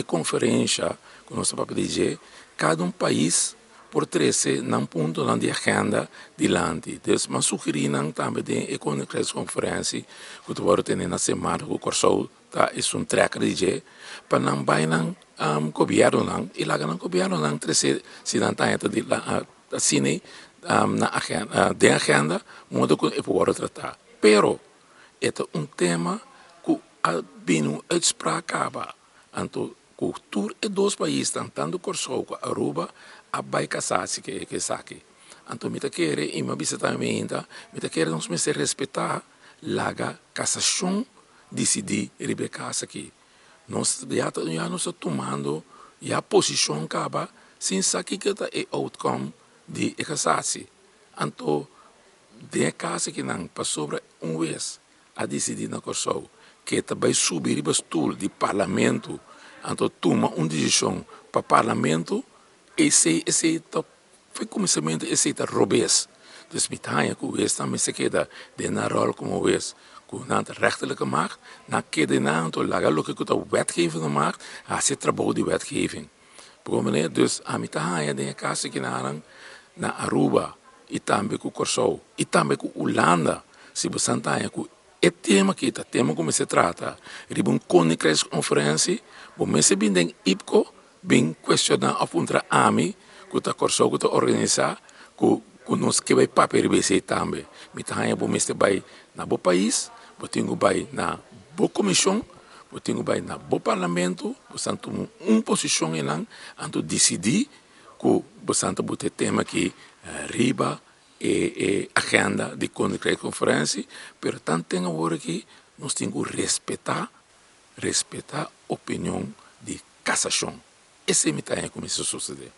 E konferensha ku nos ta papia di dje, kada un pais por trese nan puntonan di agenda dilanti. Dus m'a sugerí nan tambe den e Koninkrijksconferentie ku ta wòrdu tene na Sint Maarten ku Kòrsou ta esun trekker di dje, pa nan bai nan gobièrnunan i laga nan gobièrnunan trese si nan ta haña ta asina na agenda den agenda modo ku e por wòrdu tratá. Pero e ta un tema ku a bini un uitspraak kaba. Anto ku tur e dos paisnan, tantu Kòrsou ku Aruba, a bai kasá si ke esaki. Anto mi ta kere, i mi a bisa tambe ainda, mi ta kere nos mester respetá laga kasashon disidí riba e kas aki. Nos ya ta ya nos ta tumando ya posishon kaba sin sa kiko ta e outcome di e kasasi. Anto den e kas akinan pasobra un wes a disidí na Kòrsou ku e ta bai subi riba stul di parlamento anto tuma un desishon pa parlamento, esei esei ta for kuminsamentu esei ta robes. Dus mi ta haña ku wesnan mester keda den nan ròl komo wes ku nan ta rechterlijke macht, nan keda einan anto laga loke ku ta wetgevende macht hasi e trabou di wetgeving. Por manera dus ami ta haña den e kas aki na Aruba i tambe ku Kòrsou i tambe ku Hulanda si bo san ta haña ku e tema aki ta tema ku mester trata riba un Koninkrijksconferentie bo mester bin den IPKO bin kuestioná òf puntra ami ku ta Kòrsou ku ta organisá ku ku nos ke bai papia riba esei tambe. Mi ta haña bo mester bai na bo pais, bo tin ku bai na bo komishon, bo tin ku bai na bo parlamento, bo san tuma un posishon einan anto disidí ku bo san ta buta e tema aki riba e e agenda di Koninkrijksconferentie, pero tanten awor aki nos tin ku respetá respetá opinion di kasashon. Esei mi ta haña ku mester sosodé.